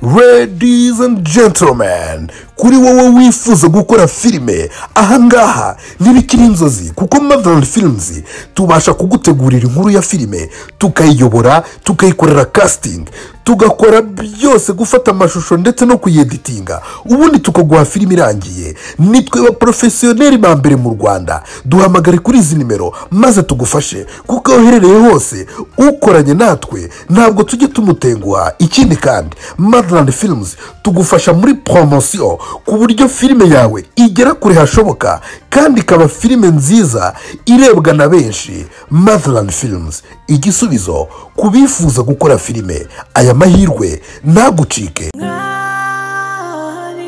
Ladies and gentlemen, kuri wowe wifuza gukora filime, ahangaha ntibikiri inzozi kuko Motherland Films tubasha kugutegurira inkuru ya filime, tukayiyobora, tukayikorera casting, tugakora byose, gufata amashusho ndetse no kuyeditinga, ubundi tukaguha filime irangiye. Nitwe ba professionnel ba mbere mu Rwanda. Duhamagare kuri izi nimero maze tugufashe, kuko aho uherereye hose ukoranye natwe ntabwo tujye tumutenguha. Ikindi kandi Motherland Films tugufasha muri promotion ku buryo filime yawe igera kure hashoboka kandi ikaba filime nziza irebwa na benshi. Motherland Films, igisubizo ku bifuza gukora filime. Aya mahirwe ntagucike. Mwari,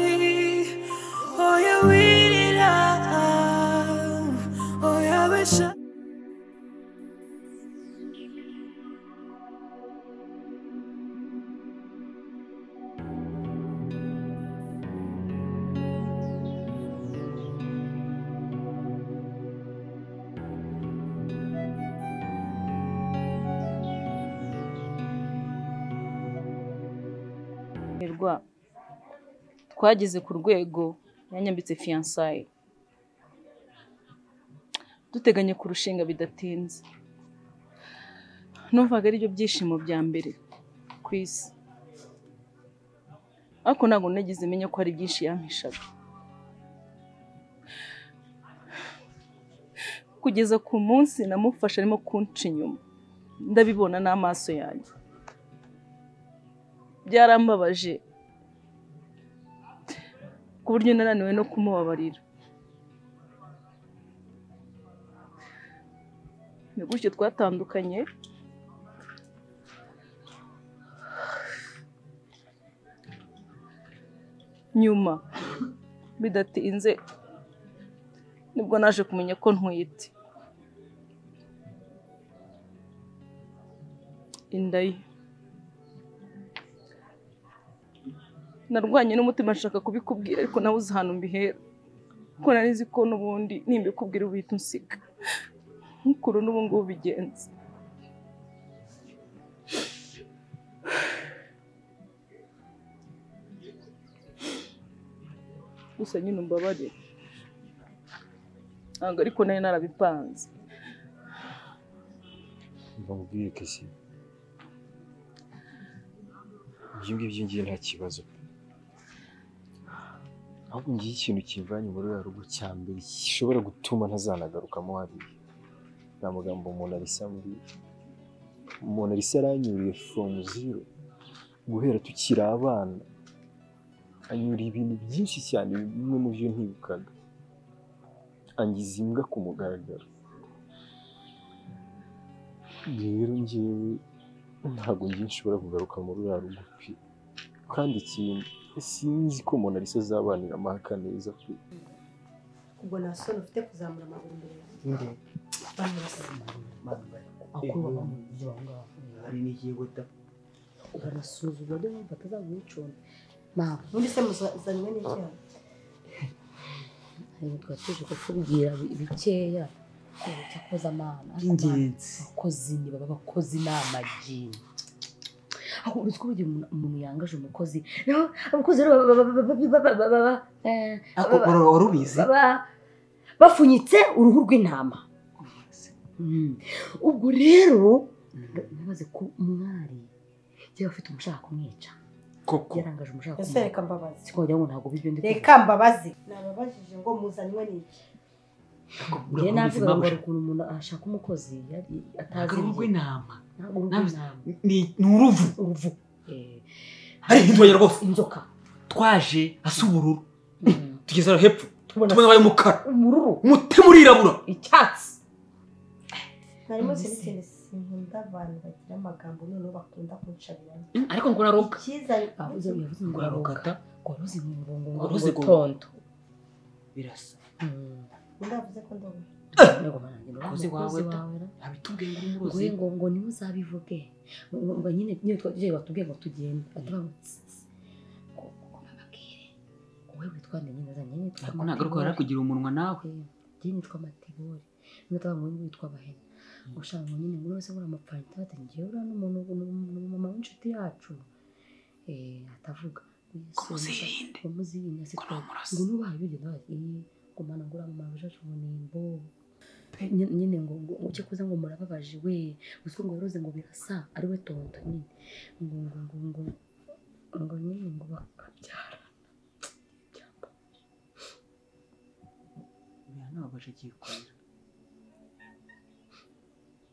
oya wirira, oya besha. Rwa twageze ku rwego yanyambitse fiançailles, duteganya kurushinga bidatinze. Numvaga ari byo byishimo bya mbere ku isi, ariko ntabwo nagize menya ko hari byinshi yampishaga. Kugeza ku munsi namufashe arimo kunca inyuma, ndabibona n'amaso yanjye. Byarambabaje ku buryo nananiwe no kumubabarira. Ni gutyo twatandukanye. Nyuma bidatinze nibwo naje kumenya ko ntwite inda ye. Narwanye n'umutima nshaka kubikubwira, ariko nabuze ahantu mbihera, kuko nari nzi ko n'ubundi nimbikubwira uhita unsiga nk'ukuntu n'ubu ngubu bigenze. Gusa nyine umbabarire, ntabwo ariko nari narabipanze. Mbabwire Kesi, ibyo ngibyo ngiye nta kibazo. Ahubwo ngiye ikintu kimvanye muri ruriya rugo cya mbere gishobora gutuma ntazanagarukamo hariya. Ni amagambo Mona Lisa ambwiye. Mona Lisa aranyuriye from zero, guhera tukiri abana. Anyuriye ibintu byinshi cyane, bimwe mu byo ntibukaga. Angiza imbwa ku mugaragaro. Rero njyewe ntabwo ngiye nshobora kugaruka muri ruriya rugo pe. Kandi ikindi sinzi ko Mona Lisa azabanira amahaka neza pe. Ubwo nta soni ufite kuzamura amaguru imbere yanjye. Uranasuzugura niyo mpamvu batazaguha icumbi. Mama, ubundi se muzanywe n'icyaha? Hari twari tuje kukubwira bikeya cyakoze amana. Ingenzi. Abakozi ni baba abakozi ni amagini. Aho uzi ko burya umuntu yangaje umukozi, naho abakozi rero wari ubizi bafunyitse uruhu rw'intama. Ubwo rero nabaze ko umwari yaba afite umushaka kumwica. Koko yarangaje umushaka Ese reka mbabaze. Siko wagira ngo ntabwo bibyo ndi. Reka mbabaze. Nababajije ngo muzanywe n'iki? Njye navuga ngo hari ukuntu umuntu ashaka umukozi atazi uruhu rw'intama. Ntabwo uruhu rw'intama. Ni uruvu. Uruvu. Hari intoya rwose. Inzoka. Twaje asa ubururu. Tugeze aho hepfo tubona abaye umukara. Umururu. Umutima urirabura. Icyatsi. Nari munsi n'ikintu sinkunda abantu bagira amagambo noneho bakunda kunshabirana. Ariko ngo uraroga. Icyiza Avuze yavuze ngo Uraroga. Ngo waruzi ngo Waruzi ngo- tonto. Birasa. Undi avuze ko ndoga. Umukozi wawe da. Abitubwiye ngo uri umurozi. Ngo ngo niwe uzabivuge. Ngo nyine nyine twagiye batubwiye ngo tugende. Batuvuga ngo ngo bababwire. Wowe witwa nde nyine azanye nyine Ariko nagaruka yarakugira umunwa nawe. Njye nitwa Matibori. Nitwa ngo witwa Bahena. Ushaka ngo nyine ngo wese ngura amapfana ati ngiye uriya n'umuntu mama w'inshuti yacu. Atavuga Kumuzirinde. Kumuzirinde Ko namurasa. Ngo nubaye bigenda ngo mana ngura mu mabuja cubunimbo. Nyine ngo uke kuza ngo murababaje we usiko ngo roze ngo birasa ari we tonto nyine ngo ngo ngo ngo ngo nyine ngo bakabyara. Biranababaje agiye kurira.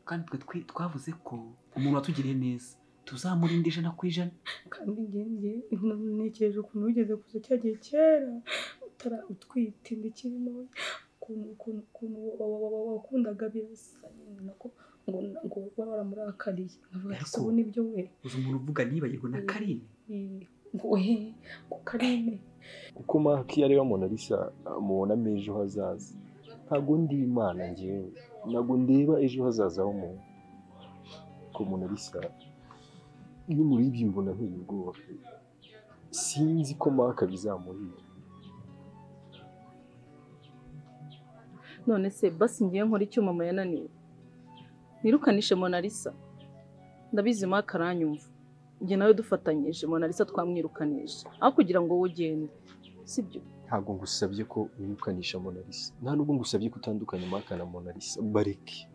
Kandi twe twavuze ko umuntu watugiriye neza tuzamurinda 100%. Kandi ngenje ntekereje ukuntu wigeze kuza cyagiye kera utara utwite ndikiri ntoya ukuntu wakundaga birasa nako ngo ngo waramurakariye nkavuga ati ubu nibyo we uzi umuntu uvuga nibagirwa na Karine ngo ngo Karine kuko Mark iyo areba Mona Lisa amubonamo ejo hazaza. Ntabwo ndi Imana njyewe, ntabwo ndeba ejo hazaza h'umuntu. Ko Mona Lisa iyo murebye mbona nteye ubwoba pe. Sinzi ko Mark bizamuhira. None se basi ngiye nkora icyo mama yananiwe nirukanishe Mona Lisa. Ndabizi Mark aranyumva, njye nawe dufatanyije Mona Lisa twamwirukanisha aho kugira ngo wowe ugende, sibyo? Ntabwo ngusabye ko wirukanisha Mona Lisa, nta nubwo ngusabye ko utandukanya Mark na Mona Lisa. Bareke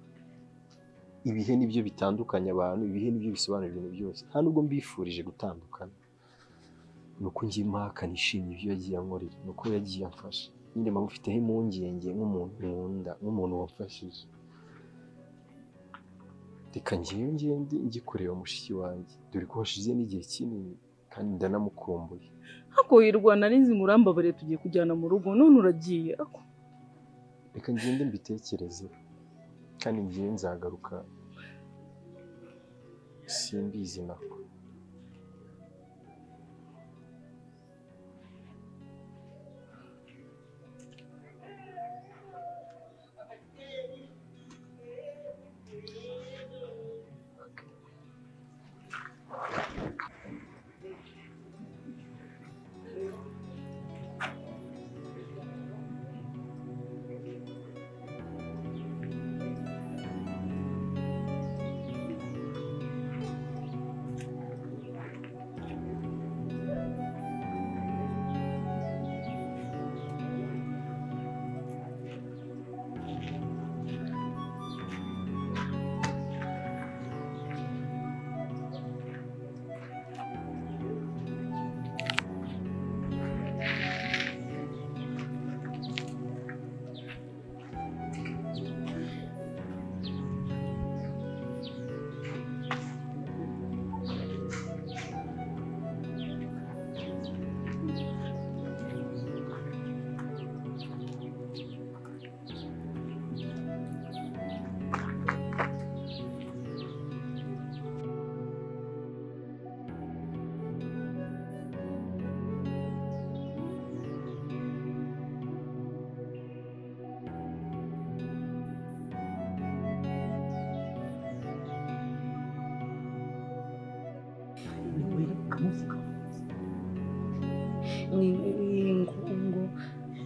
ibihe nibyo bitandukanya abantu, ibihe nibyo bisobanura ibintu byose. Nta nubwo mbifurije gutandukana, nuko njye Mark nishimiye ibyo yagiye ankorera, nuko yagiye amfasha. Nyine mufiteho impungenge nk'umuntu nkunda, nk'umuntu wamfashije. Reka ngewe ngende njye kureba mushiki wanjye, dore ko hashize n'igihe kinini kandi ndanamukumbuye. Ako wirwa narinzi murambabare tugiye kujyana mu rugo none uragiye. Ako reka ngende mbitekereze kandi ngiye nzagaruka simbizi nako.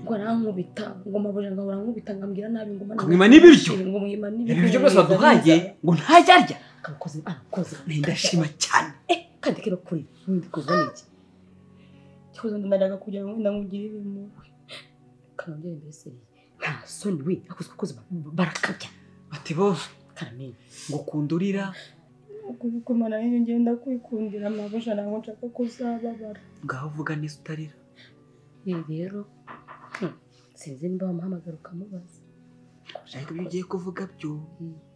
Ngo arankubita ngo mabuja ngo arankubita ngambwira nabi ngo mwima n'ibiryo ngo mwima n'ibiryo ibiryo byose baduhaye ngo ntajya arya akakoze arakoze ndashima cyane kandi kero kuri ndi kuzana iki cyoza ndanaga kugira ngo ndamugirire impuhwe kanongere mbese nta soni we akoze koze barakabya ati bo karamenye ngo kundurira kumana n'inyo ngenda kwikundira mabuja ntabwo nshaka kuzababara ngaho uvuga neza utarira. Rero sinzi niba wamuhamagara ukamubaza ariko ibyo ugiye kuvuga byo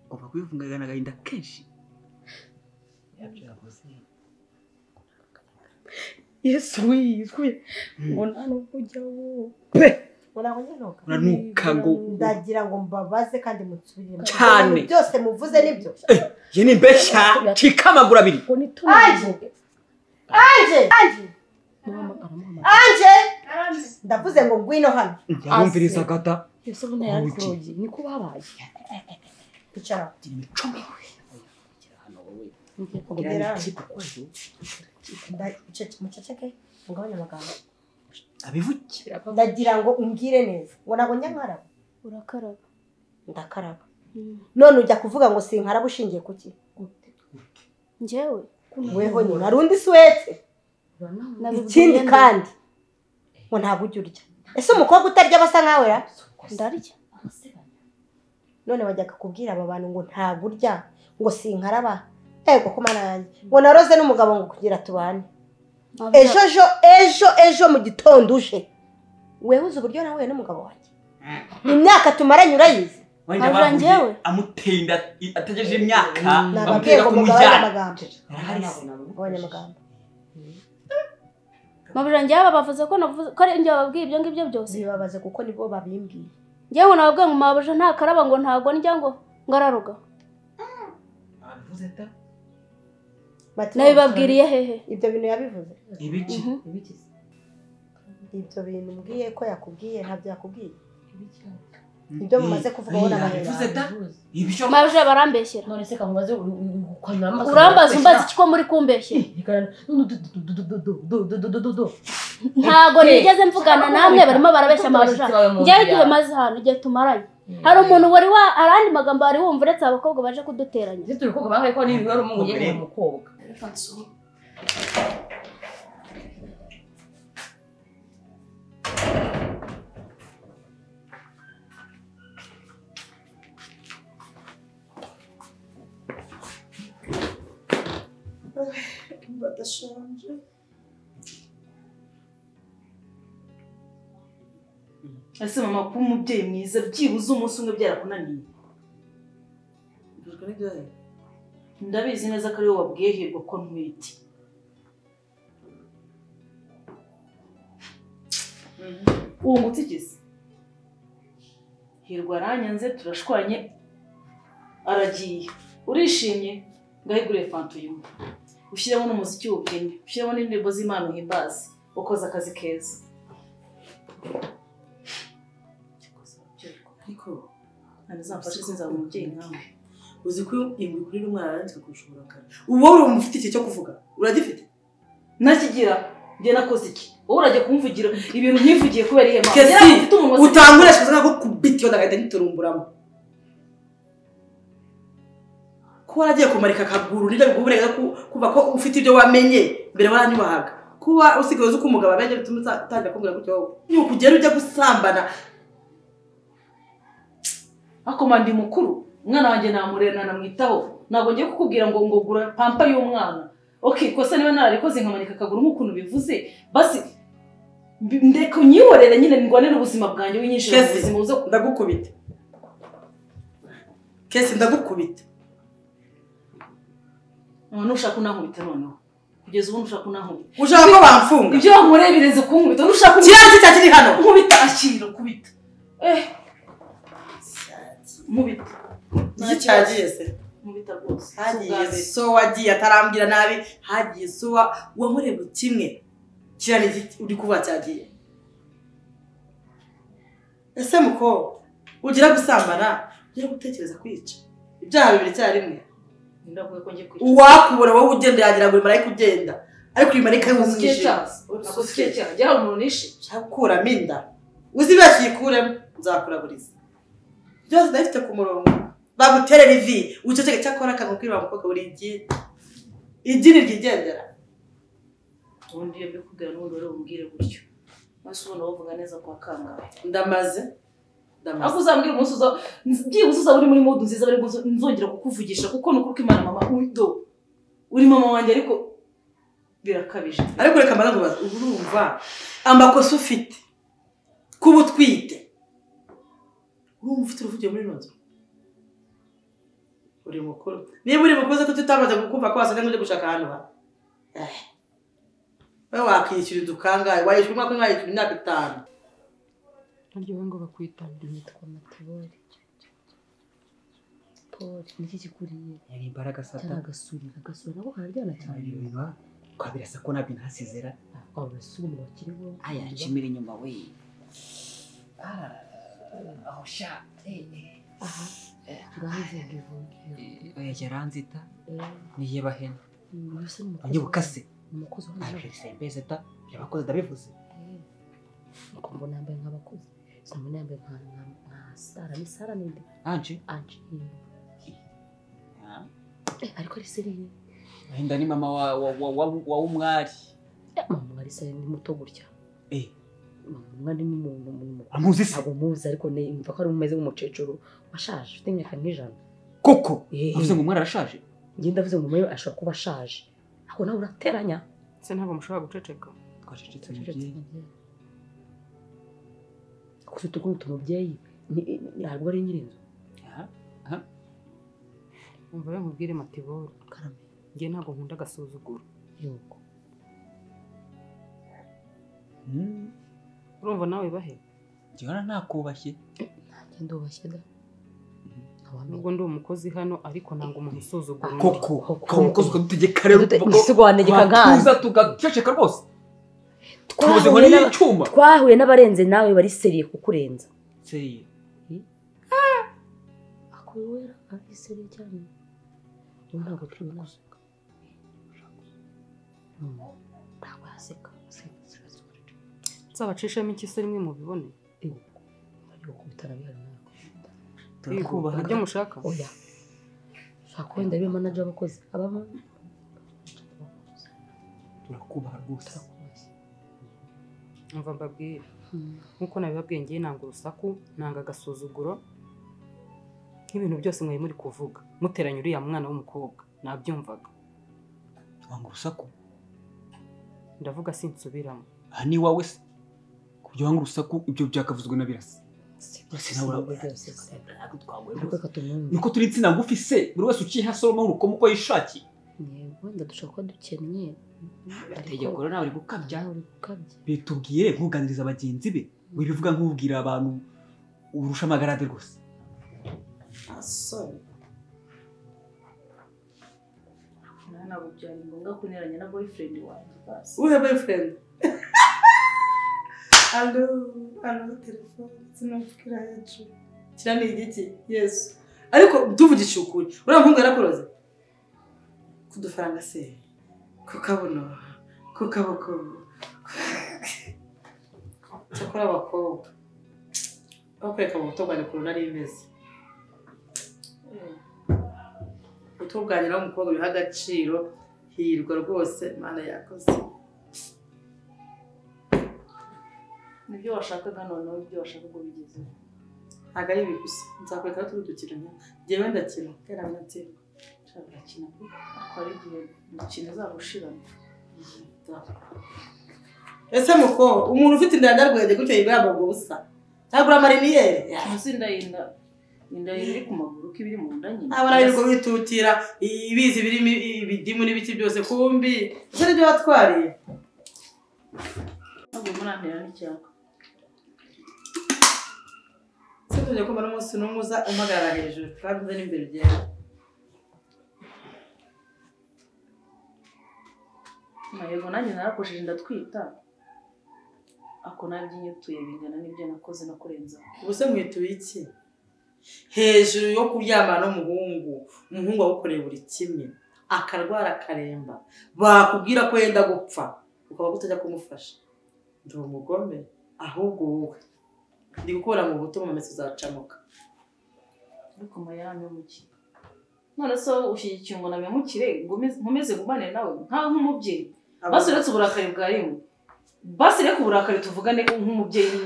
ugomba kubivugana agahinda kenshi. Yesu wizwe ngo nta nubwo ujya wowe uranuka ngo ndagira ngo mbabaze kandi munsubirire cyane byose muvuze nibyo. Ye ni mbeshya cika amaguru abiri. Anje Anje Anje ndavuze ngo ngwino hano. Yarumviriza gata. Yesu ubona yari kurogi niko babaye. Icara. Muceceke mugabanye amagambo. Abivuge. Ndagira ngo umbwire neza ngo ntabwo njya nkaraba. Urakaraba. Ndakaraba. None ujya kuvuga ngo sinkaraba ushingiye kuki? Njyewe weho nyine hari undi swete. Ikindi kandi ngo ntabwo ujya urya. Ese umukobwa utarya basa nkawe ra? Ndarya. None wajyaga kubwira aba bantu ngo ntabwo urya ngo sinkaraba. Ego ko mana yanjye ngo naroze n'umugabo ngo kugira tubane. Ejo ejo ejo mu gitondo uje. Wewe uzi uburyo nahuye n'umugabo wanjye. Imyaka tumaranye urayizi. Wenda njyewe amuteye inda ategeje imyaka bamutera kumujyana. Abanyamagambo. Mabuja njyewe bavuze ko navuze ko ari njye bababwiye ibyo ngibyo byose. Bibabaze kuko nibo babimbwiye. Njyewe nababwiye ngo mabuja nta karaba ngo ntago njya ngo ngararuga. Abivuze ta? Nabibabwiriye hehe? Ibyo bintu yabivuze. Ibiki? Ibiki? Ibyo bintu mbwiye ko yakubwiye ntabyo yakubwiye. Ibyo mumaze kuvuga wowe n'amahera. Mabuja barambeshyera. None se kamubaze ukanura urambaza umbaza iki ko muri kumbeshyera? Ntago nigeze mvugana namwe barimo barabeshya mabuja. Njyewe igihe maze hano igihe tumaranye. Hari umuntu wari wa arandi magambo ari wumva uretse abakobwa baje kuduteranya. Zituri ko bangaye ko ni wari umungu yego umukobwa. Badashonje. Ese mama kuba umubyeyi mwiza byibuze umunsi umwe byarakunaniye. Ndabizi neza ko ari wowe wabwiye Hirwa ko ntwite. Wungutse iki se? Hirwa aranyanze turashwanye aragiye. Urishimye? Ngahiguriye fanta uyinywe. Ushyiremo n'umuziki w'ubugeni, ushyiremo n'indirimbo z'Imana uhimbaze, ukoze akazi keza. Ariko ntazamfashe sinzaba umubyeyi nkawe. Uzi ko ingwe ikurira umwana arandika kurusha uburakari. Ubu wowe ufite iki cyo kuvuga? Uragifite? Nakigira, njye nakoze iki? Wowe urajya kumvugira ibintu nkivugiye kubera ihema. Kesi, utanguresha nko kubita iyo ndagahita nyiturumburamo. Kuba waragiye kumarika akaguru nibyo biguburega kuva ko ufite ibyo wamenye mbere waranyubahaga. Kuba usigaye uzi ko umugabo abenye bituma utangira kumbwira gutyo wowe. Ni ukugera ujya gusambana. Ariko ndi mukuru, umwana wanjye namurera namwitaho. Ntabwo ngiye kukubwira ngo ngogura pampa y'umwana. Okay, kosa niba nararikoze nkamanika akaguru nk'ukuntu bivuze, basi ndeka unyihorere nyine ndwane n'ubuzima bwanjye winyinjira mu buzima uza ndagukubita. Kesi ndagukubita. None ushaka unankubita noneho. Kugeza ubu ushaka unankubita. Ushaka ko bamfunga? Ibyo wankoreye bireze kunkubita. Ushaka kiriya cya kiri hano. Nkubita akira kubita. Nkubita. Iki cyagiye se? Nkubita rwose. Hagiye so wagiye atarambwira nabi, hagiye so wankoreye kimwe. Kiriya ni uri kuvuga cyagiye. Ese muko ugira gusambana, ugira gutekereza kwica. Ibyaha bibiri cyarimwe. Uwakubona wowe ugenda yagira ngo marayika ugenda ariko uyu marayika y'umwijima gukuramo inda uzibeshye uyikuremo nzakuraburiza byose ndabifite ku murongo baguterera ivi uceceke cyakora akakubwira wa mukobwa uri igini igini ryigendera. Ubundi iyo mbikubwira n'ubundi wari bumbwire gutyo maze ubona wovuga neza kwa kangahe. Ndamaze Ako uzambwira umunsi uza byibuze uzaba uri muri mood nziza bari nzongera kukuvugisha kuko nuko uko Imana mama udo uri mama wanjye ariko birakabije. Ariko reka mbanza nkubaze urumva amakosa ufite kuba utwite urumva ufite uruvugiye muri ino nzu uri mukuru niba uri mukuru ko tutamaze kukumva ko wasaga nk'ujya gushaka ahantu ha wewe wakishyura inzu kangahe wayishyura umwaka umwe wayishyura imyaka 5. Naryo ngo bakwitana nitwa Matibori. Paul niki kikuriye? Yari imbaraga sata. Cyangwa agasuri, agasuri nako kararyana cyane. Kwa birasa ko nabyo ntasezera. Kwa birasa ubu bakiriho. Aya nshimira inyuma we. Aho sha. Aha. Ngaho ivuge. Oya yaranzita. Niye bahena. Unyibuka se? Umukozi wa Sembeze ta. Yabakoze ndabivuze. Uko mbona yambaye nk'abakozi. Simbona yambaye nka Sara, ni Sara ninde? Ange. Ange. Ariko ari seriye. Ahinda ni mama wa umwari. Mama Alisa ni muto gutya. Mama ni umuntu mukuru. Amuzi se? Ntabwo muzi ariko nimva ko ari umeze nk'umukecuru washaje ufite imyaka nk'ijana. Koko avuze ngo umwana arashaje? Njye ndavuze ngo umwana ashobora kuba ashaje. Ariko nawe urateranya. Se ntabwo mushobora guceceka. Twacecetse mubyeyi. Kuko ukuntu umubyeyi ntabwo ari nyirinzu. Umva we nkubwire Matiboro. Karame. Njye ntabwo nkunda agasuzuguro. Yego. Urumva nawe bahe? Njye ntakubashye. Nanjye ndubashye da. Nubwo ndi umukozi hano ariko nanga umuntu usuzugura. Koko ko umukozi ukadutegeka rero usigwanegeka nkana. Tuza tugaceceka rwose. Twahuye n'abarenze nawe bari seriye kukurenza. Seriye. Akwera ari seriye cyane. Ntabwo turi guseka. Ntabwo yaseka. Nzabacishamo ikise rimwe mubibone. Turakubaha ibyo mushaka. Oya. Shaka wenda bibe manager w'abakozi. Abama turakubaha rwose. Umva mbabwire. Nkuko nabibabwiye ngiye nanga urusaku, nanga agasuzuguro. Nk'ibintu byose mwari muri kuvuga. Muteranya uriya mwana w'umukobwa. Nabyumvaga. Wanga urusaku? Ndavuga sinsubiramo. Aha ni wawe se? Kubyo wanga urusaku ibyo byakavuzwe na Birasa. Niko turi insina ngufi se buri wese uciye hasoroma urukomo uko yishakiye. Yego ndadushaka ko dukennye. Itegeko rero nawe uri gukabya. Bitubwire nkuganiriza bagenzi be wibivuga nk'ubwira abantu urusha amagarade rwose. Asoni. Ntabwo byari ngombwa kuneranya na boyfriend wanjye basi. Uhe boyfriend? Allo, allo telefone sinumvikira hejuru. Kira ni igiki? Yesu. Ariko tuvugisha ukuri. Uriya muhungu yarakuroze? Kudufaranga se. Kukabuno. Kukaboko. Cyakora abakobwa. Bakwereka mu buto bwanjye ukuntu nari imeze. Ubuto bwanjye nawe umukobwa biha agaciro hirwa rwose Imana yakoze. Nibyo washakaga noneho ibyo washakaga ubigezeho. Ntabwo ari ibi gusa nzakwereka aho turi dukina njyewe ndakina kandi nawe ndatsindwa. Urakina pe ariko hari igihe imikino izagushirana. Ese muko umuntu ufite inda yarwaye gutyo yigamba ubusa cyangwa amariniyeri munsi ndayinda inda iri ku maguru ko ibiri mu nda nyine. Abana birirwa bitutira ibizi birimo ibidimu n'ibiki byose kumbi ese nibyo batwariye. Ntabwo murantera n'icyaka. Sinzi ko mbona umunsi n'umwe uza umpagarara hejuru kandi nzi n'imbere ugenda. Yego nanjye narakosheje ndatwita. Ako nabyinyituye bingana n'ibyo nakoze no kurenza. Ubuse mwituye iki? Hejuru yo kuryamana n'umuhungu, umuhungu agukoreye buri kimwe, akarwara akaremba, bakubwira ko yenda gupfa, ukaba utajya kumufasha. Ndi umugome ahubwo wowe. Ndi gukora mu buto mu mese uzacamuka. Ariko yarampemukiye. None se ushyigikiye ngo namemukire nkomeze gumane nawe nka nk'umubyeyi. Basi uretse uburakari bwa rimwe. Basi reka uburakari tuvugane nk'umubyeyi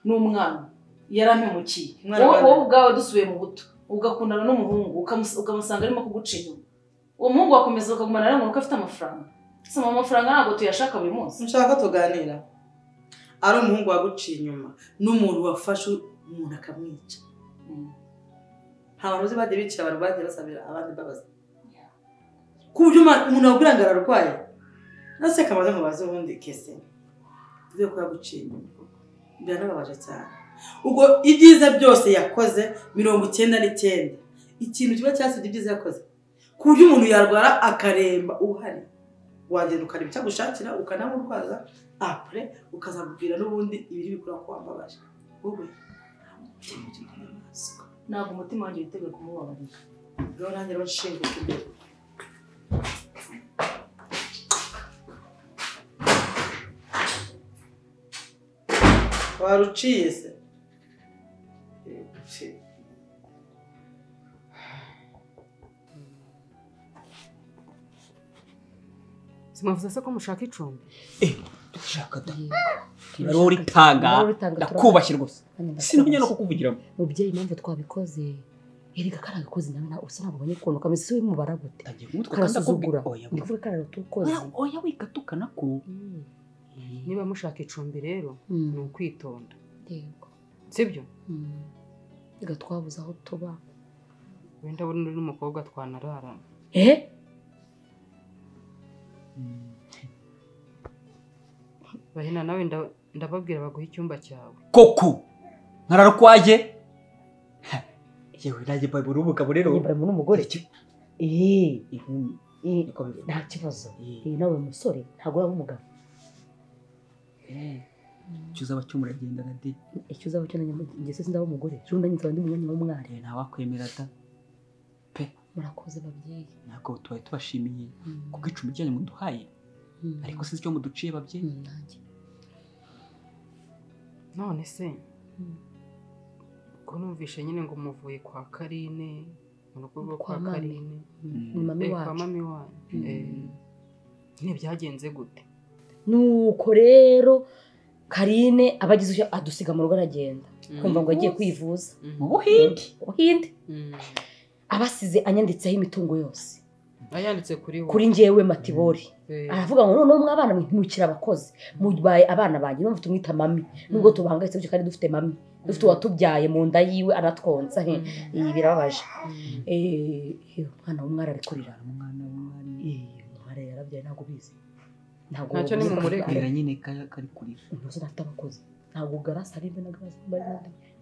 n'umwana. Yarampemukiye. Wowe ubwawe dusubiye mu buto, ugakundana n'umuhungu, ukamusanga arimo kuguca inyuma. Uwo muhungu wakomeza ukagumana nawe ngo afite amafaranga. Se amafaranga ntabwo tuyashaka buri munsi. Nshaka tuganira. Ari umuhungu waguciye inyuma n'umuntu wafashe umuntu akamwica. Nta bantu uzi bagiye bica abantu bagiye basabira abandi imbabazi. Ku buryo umuntu wabwira ngo ararwaye. Nase kamaze mubaze ubundi kese. Tuvuye ko yaguciye inyuma. Biranababaje cyane. Ubwo ibyiza byose yakoze 99 ikintu kiba cyasibye ibyiza yakoze. Ku buryo umuntu yarwara akaremba uhari. Wagenda ukareba icyo agushakira ukanamurwaza apre ukazamubwira n'ubundi ibiri bikura ko wambabaje. Wowe ntabwo umutima wanjye witeguye kumubabarira. Ngaho nanjye rero nshinguka imbere. Waruciye se? Simavuze se ko mushaka icumbi? Dushaka da. Niba uritanga ndakubashye rwose. Sinumenya no kukuvugiramo. Mubyeyi impamvu twabikoze erega karagakoze nawe usa ntabwo ubonye ukuntu kameze si we mubara gute. Karasuzugura. Ndi kuvuga karatukoze. Oya wikatukana ko. Niba mushaka icumbi rero ni ukwitonda. Yego. Sibyo? Reka twabuze aho tuba. Wenda buri n'umukobwa twanararana. Bahina nawe ndababwira baguha icyumba cyawe. Koko nkararukwaje. Yewe naje bayibura umugabo rero. Bayibura n'umugore. Inkumi. Nta kibazo. Nawe musore ntago uraba umugabo. Icyo uzaba cyo muragendana de. Icyo uzaba cyo njye se sindaba umugore. Ejo ndanye nzaba ndi munyanya w'umwari. Nta wakwemera da. Pe. Murakoze babyeyi. Ntabwo tubaye tubashimiye kubwo icumbi ryanyu muduhaye. Ariko sinzi icyo muduciye babyeyi. Nanjye. None se ko numvishe nyine ngo muvuye kwa Karine, mu rugo rwo kwa Karine. Ni mami wacu. Kwa mami wanyu. Nyine byagenze gute? Nuko rero Karine abagize adusiga mu rugo aragenda. Kumva ngo agiye kwivuza. Mu Buhinde. Buhinde. Abasize anyanditseho imitungo yose. Ayanditse kuri wowe. Kuri njyewe Matibori. Aravuga ngo noneho mwabana mwimukira abakozi. Mubaye abana banjye numva tumwita mami. Nubwo tubahangayitse bityo kandi dufite mami. Dufite uwatubyaye mu nda yiwe anatwonsa. Ibi birababaje. Umwana w'umwari ari kurira. Umwana w'umwari. Umwari yarabyaye ntabwo bizi. Ntacyo ni mumureke nyine kari kurira. Ntuzi afite abakozi. Ntabwo garasa ari na garasa bari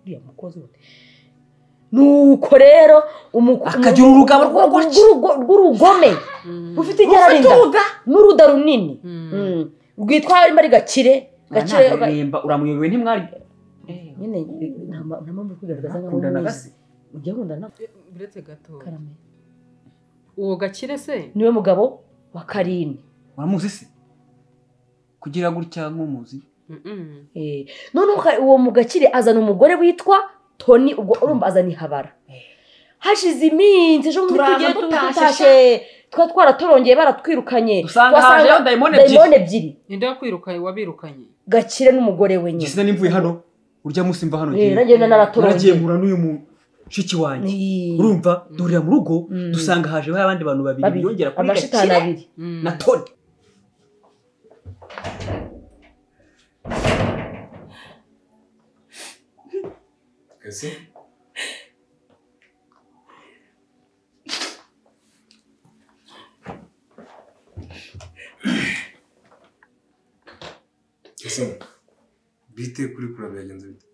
uriya mukozi wote. Nuko rero akagira urugabo rw'urugome rufite igerarinda n'uruda runini rwitwa harimo ari Gakire. Gakire uramuyobewe ntimwari nyine nta mpamvu kwigaragaza nkaho muzi. Ujya nkundana uretse gato. Uwo Gakire se niwe mugabo wa Karine. Uramuzi se? Kugira gutya nk'umuzi. None uwo mugakire azana umugore witwa Tony, ubwo urumva azana ihabara. Hashize iminsi ejo muri tugiye tutashe twa twaratorongeye baratwirukanye. Dusanga dayimoni ebyiri. Ninde wakwirukanye wabirukanye? Gakire n'umugore we nyine. Gisa nimvuye hano urya musi mva hano ngiye. Nagenda naratorongeye. Naragiye mpura n'uyu mushiki wanjye. Urumva durira mu rugo dusanga haje abandi bantu babiri biyongera kuri Gakire na Tony. Ese? Ese bite kuri kura byagenze bite?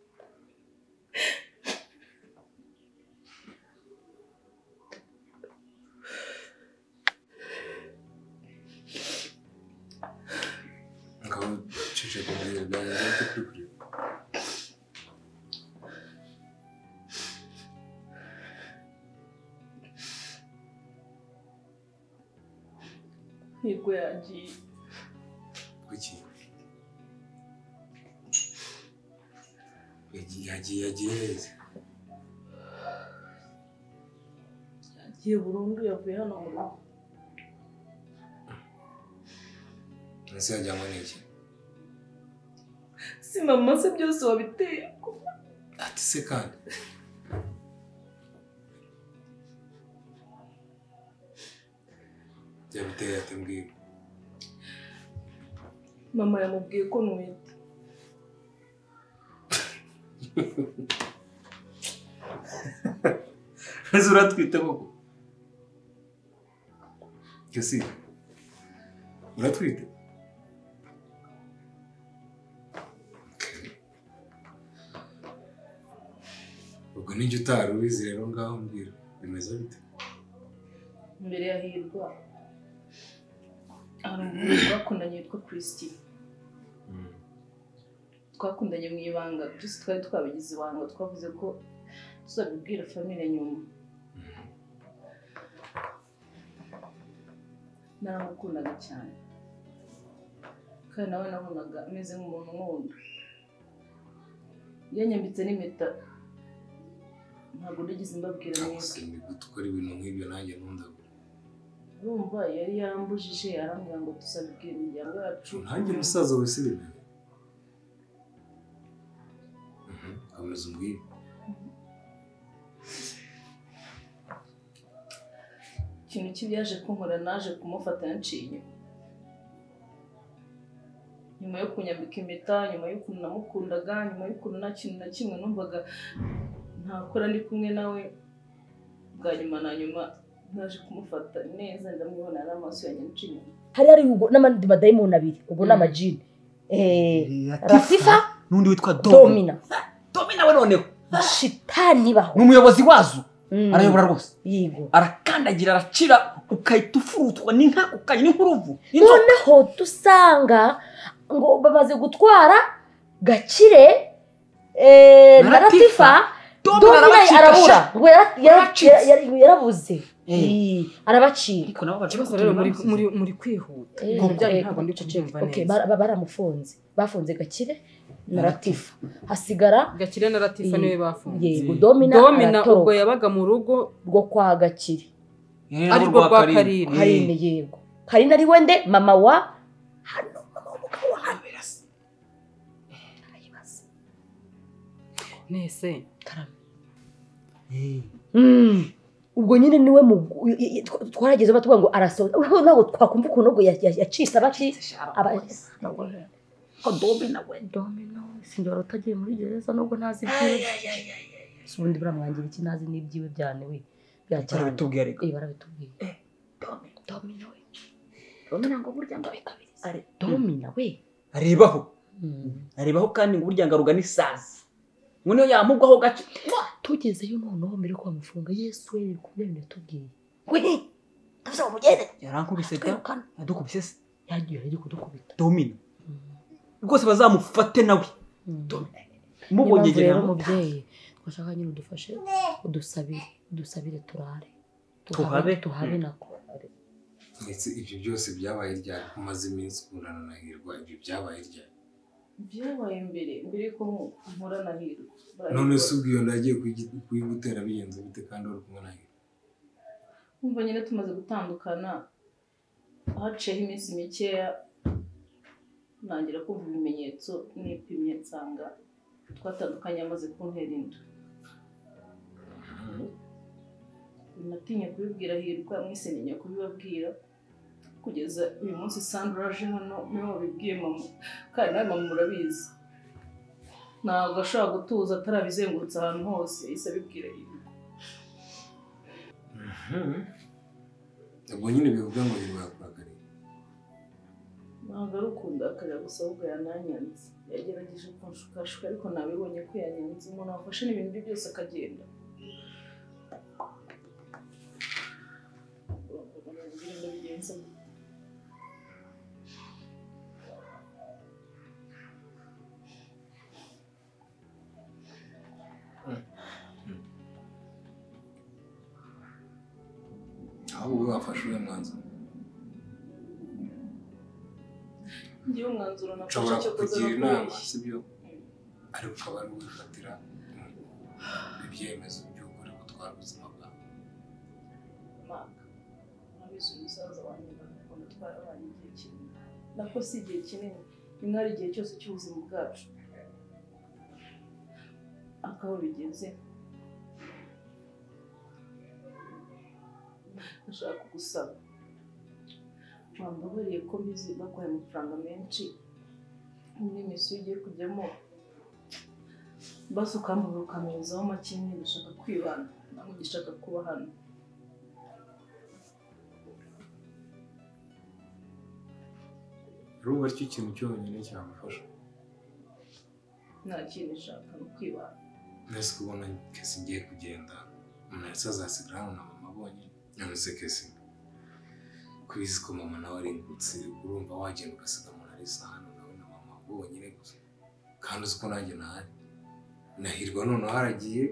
Ngaho cece kumubwira byagenze bite kuri kuri? Nibwo yagiye. Kuki? Yagiye heza. Yagiye burundu yavuye hano mu rugo. Ese yajyanywe n'iki? Si mama se byose wabiteye. Ati se kandi. Yabiteye ate mbwira? Mama yamubwiye ko ntwite. Ese uratwite koko? Kesi, uratwite? Ubwo nijye utari ubizi rero ngaho mbwira bimeze bite? Mbere ya Hirwa hari umuntu twakundanye witwa Christine. Twakundanye mu ibanga, byose twari twabigize ibanga, twavuze ko tuzabibwira famille nyuma. Naramukundaga cyane kandi nawe nabonaga ameze nk'umuntu nkunda. Yanyambitse n'impeta, ntabwo nigeze mbabwira mwese. Gukora ibintu nk'ibyo nanjye ntundagura. Urumva yari yarambujije arambwira ngo tuzabibwira imiryango yacu. Nkanjye musaza we sibimenye. Komeza umbwire. Ikintu kibi yaje kunkora, naje kumufata yanciye inyuma. Nyuma yo kunyambika impeta, nyuma y'ukuntu namukundaga, nyuma y'ukuntu nta kintu na kimwe numvaga ntakora ndi kumwe nawe, bwa nyuma na nyuma naje kumufata neza ndamwibona n'amaso yanjye yanciye inyuma. Hari ubwo n'abandi badayimoni abiri, ubwo n'amajini. Latifa n'undi witwa Domina. Domina we noneho shitani baho. Ni umuyobozi wazo. Arayobora rwose. Yego. Arakandagira aracira ukahita ufurutwa n'inka ukanya n'inkuruvu. Noneho dusanga ngo bamaze gutwara Gakire na Latifa, Domina arabura ngo yarabuze. Arabacika. Ikibazo rero muri kwihuta. Ntabwo ndi kubyumva neza. Baramufunze. Bafunze Gakire na Latifa. Hasigara Gakire na Latifa niwe bafunze. Yego, Domina ubwo yabaga mu rugo rwo kwa Gakire. Ariko rwa Karine. Karine yego. Karine ari wende mama wa hano, mama w'umugabo wa hano birasa. Arayibaza. Nese. Karame. Ubwo nyine niwe twarageze batubwira ngo arasohoka. Ntabwo twakumva ukuntu ubwo yacitse abaci ko Domina we. Domina we sinjye wari utagiye muri gereza nubwo ntazi ibyiwe. Ubundi buramwangira iki ntazi n'ibyiwe byane we. Barabitubwiye ariko. Barabitubwiye. Domina we. Domina ngo burya ngo bikabiriza. Domina we. Arebaho. Arebaho kandi ngo burya ngaruga n'isazi. Ngo niyo yamugwaho gace. Tugezeyo noneho mbere ko bamufunga Yesu we kumwe ibintu yatubwiye. We ndavuze ngo mugende. Yarankubise da. Yadukubise se. Yagiye ari kudukubita. Domina. Rwose bazamufate nawe. Mubonye rero mubyeyi twashaka nyine udufashe udusabire turare. Tuhabe nako. Ndetse ibyo byose byabaye ryari? Umaze iminsi ukundana na Hirwa, ibyo byabaye ryari? Byabaye mbere ko mpura na Hirwa. None se ubwo iyo ndagiye kuyigutera bigenze bite kandi uri kumwe na Hirwa? Umva nyine tumaze gutandukana haciyeho iminsi mikeya ntangira kumva ibimenyetso, nipimye nsanga twatandukanye amaze kuntera inda. Natinye kubibwira Hirwa, mwese ntinya kubibabwira kugeza uyu munsi Sandra aje hano niwe wabibwiye mama, kandi nawe mama murabizi ntabwo ashobora gutuza atarabizengurutse ahantu hose, yahise abibwira Hirwa. Ubwo nyine bivuga ngo Hirwa yakurakariye. Ntabwo ari ukundakarira gusa ahubwo yananyanze. Yagerageje kunshukashuka ariko nabibonye ko yanyanze. Umuntu wafashe n'ibintu bye byose akagenda. Ahubwo wafashe uyu mwanzuro. Ngiye umwanzuro nafashe nshobora cyo kukugira inama, sibyo? Ariko ukaba ari wifatira ibyemezo by'uko uri gutwara ubuzima bwawe. Maka, urabizi umusaza wanjye ndamukunda, twarabanye igihe kinini. Nako si igihe kinini, ni nk'ari igihe cyose cy'ubuzima bwacu. Akaho bigeze ndashaka kugusaba wambabariye ko mbizi baguhaye amafaranga menshi muri misiyo ugiye kujyamo, basi ukambabara ukamperezaho make nyine, ndashaka kwibana ntabwo ngishaka kuba hano. Urumva aricyo kintu cyonyine cyagufasha? Nta kintu nshaka ni ukwibana. Nese kubona Kesi ngiye kugenda, umuntu azasigara hano na mama bonyine. None se Kesi kubizi ko mama nawe ari ingutsi, urumva wagenda ugasiga Monalisa hano nawe na mama bonyine gusa, kandi uzi ko nanjye ntahari. Na Hirwa noneho haragiye,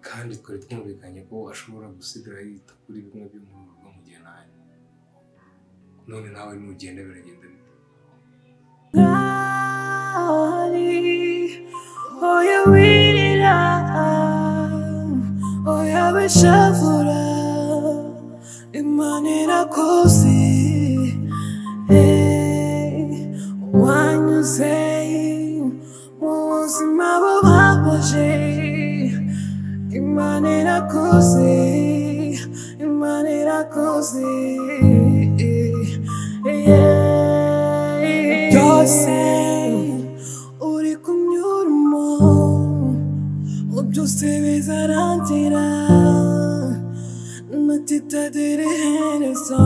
kandi twari twumvikanye ko ashobora gusigara yita kuri bimwe byo mu rugo mu gihe ntahari. None nawe nugenda biragenda bite? Oya wirira, oya wishavura, Imana irakuzi, wanyuze mu buzima bubabaje. Imana irakuzi, Imana irakuzi, byose uri kunyuramo byose bizarangira, natitagira iherezo.